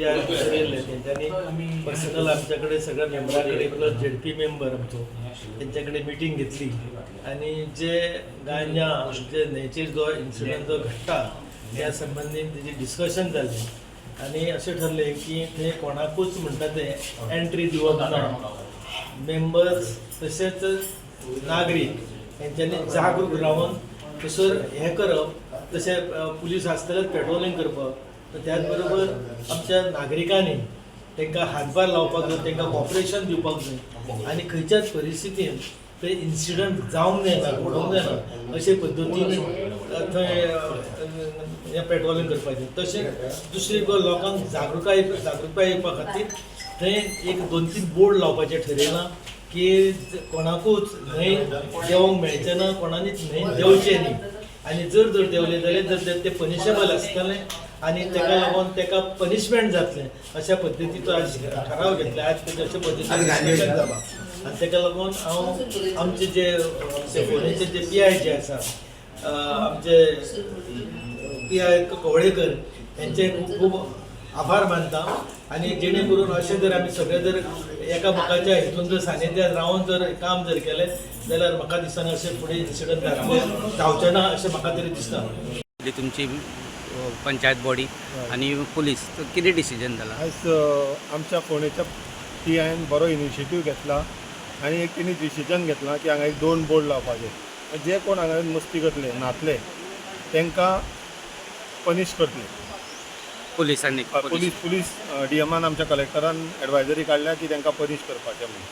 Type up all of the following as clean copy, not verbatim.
P I officer येयल्ले. तेंच्यांनी personal आमच्या कडेन, सगळ्या मेंबरा कडेन, प्लस झेडपी मेंबर आमचो, तेंच्या कडेन मिटींग घेतली आनी जे गांजा जे न्हंयचेर जो इन्सिडंट जो घडटा त्या संबंदीन तेजी डिस्कशन जालें आनी अशें ठरलें की थंय कोणाकूच म्हणटा ते एंट्री दिवप ना. मेंबर्स तशेंच नागरीक हेंच्यांनी जागरूक रावन थंयसर हें करप. तशें पुलीस आसतलेच पेट्रोलिंग करपाक, त्याच बरोबर आमच्या नागरिकांनी तांकां हातभार लावपाक जाय, तांकां कॉपरेशन दिवपाक जाय आनी खंयच्याच परिस्थितीन थंय इन्सिडंट जावंक जायना, घडोवंक जायना अशे पद्दतीन थंय हें पेट्रोलिंग करपाचें. तशें दुसरी गजाल, लोकांक जागृताय येवपा खातीर थंय एक दोन तीन बोर्ड लावपाचें ठरयलां की कोणाकूच न्हंय देंवोंक मेळचें ना, कोणानीच न्हंय देंवचें न्ही आनी जर जर देंवले जाल्यार जर ते पनिशेबल आसतलें आनी तेका लागून तेका पनिशमेंट जातलें, अशा पद्दतीचो आज ठराव घेतला. आज अशे पद्दतीन डिस्कशन जाला आनी तेका लागून हांव आमचे जे आमचे फोंडेचे जे पी I जे आसा, आमचे पी I Kavlekar, यांचे खूब खूब आभार मानता आनी जेणे करून अशें जर आमी सगळे जर एकामेकाच्या हितून जर सानिध्यात रावन जर काम जर केलें जाल्यार म्हाका दिसना अशें फुडें इन्सिडंट जातले, जावचें ना अशें म्हाका तरी दिसता. तुमची पंचायत बॉडी आनी पुलीस, तर कितें डिसिजन जाला? आयज आमच्या फोंडेच्या पी आयन बरो इनिशिएटीव घेतला आनी एक तेणी डिसिजन घेतला की हांगा एक दोन बोर्ड लावपाचे. जे कोण हांगा मस्ती करतले, न्हातले, तांकां पनिश करतले. पुलिसांनी? पुलीस पुलीस डी एमान, आमच्या कलेक्टरान एडवायजरी काडल्या की तांकां पनिश करपाचें म्हणून.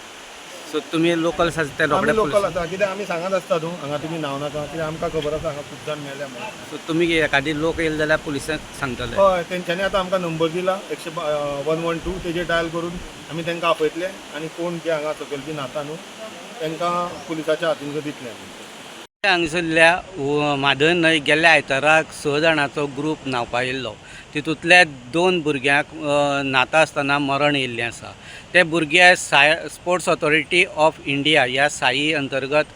सो तुमी लोकल आसा ते आमी रोखडे लोकल आसा, कित्याक आमी सांगत आसता न्हू, हांगा तुमी न्हांव नाका, कित्याक आमकां खबर आसा हांगा खूब जाण मेल्या म्हणून. सो तुमी एखादी लोक येयले जाल्यार पुलिसांक सांगतले? हय, तेंच्यांनी आतां आमकां नंबर दिला 112, तेजेर डायल करून आमी तांकां आपयतले आनी कोण जे हांगा सकयल बी न्हाता न्हू, तांकां पुलिसाच्या हातीन दितले आमी. हांगसरल्या म्हादय न्हंय गेल्ल्या आयताराक स जाणांचो ग्रूप न्हांवपा येयल्लो. तितूंतल्या दोन भुरग्यांक न्हाता आसतना मरण येयल्लें आसा. ते भुरगे साय स्पोर्ट्स ऑथॉरिटी ऑफ इंडिया ह्या साई अंतर्गत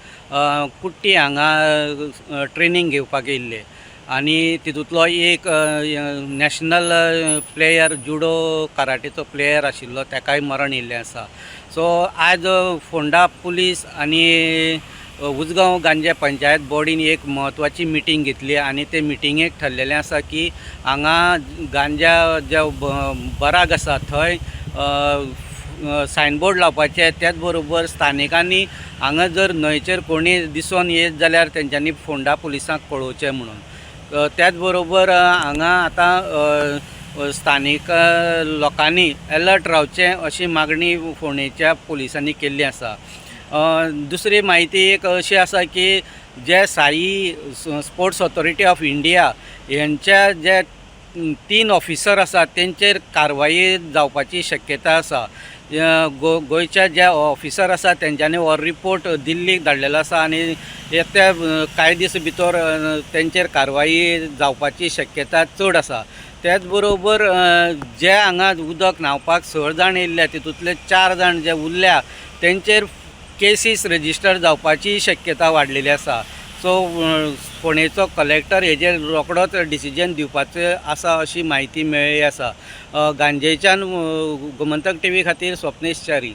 कुट्टी हांगा ट्रेनींग घेवपाक येयल्ले आनी तितूंतलो एक नॅशनल प्लेयर, जुडो कराटेचो प्लेयर आशिल्लो, ताकाय मरण येयल्लें आसा. सो आज फोंडा पुलीस आनी उजगांव गांजे पंचायत बॉडीन एक म्हत्वाची मिटींग घेतली आनी ते मिटिंगेक ठरलेलें आसा की हांगा गांजा जे बराग आसा थंय सायनबोर्ड लावपाचे. त्याच बरोबर स्थानिकांनी हांगा जर न्हंयचेर कोणी दिसोन येत जाल्यार तेंच्यांनी फोंडा पुलिसांक कळोवचें म्हणून. त्याच बरोबर हांगा आतां स्थानीक लोकांनी एलर्ट रावचें अशी मागणी फोंडेच्या पुलिसांनी केल्ली आसा. दुसरी म्हायती एक अशी आसा की जे SAI sports authority of India हेंच्या जे तीन ऑफिसर आसात तेंचेर कारवाई जावपाची शक्यता आसा. गोंयच्या जे ऑफिसर आसा तेंच्यांनी हो रिपोर्ट दिल्लीक धाडलेलो आसा आनी येत्या कांय दीस भितर तेंचेर कारवाई जावपाची शक्यता चड आसा. त्याच बरोबर जे हांगा उदक न्हांवपाक स जाण येयल्ले, तितूंतले चार जाण जे उरल्या तेंचेर केसीस रजिस्टर जावपाची शक्यता वाडलेली आसा. सो फोंडेचो कलेक्टर हेजेर रोखडोच डिसिजन दिवपाचें आसा अशी म्हायती मेळ्ळी आसा. गांजेच्यान गोमंतक टीव्ही खातीर स्वप्नेश च्यारी.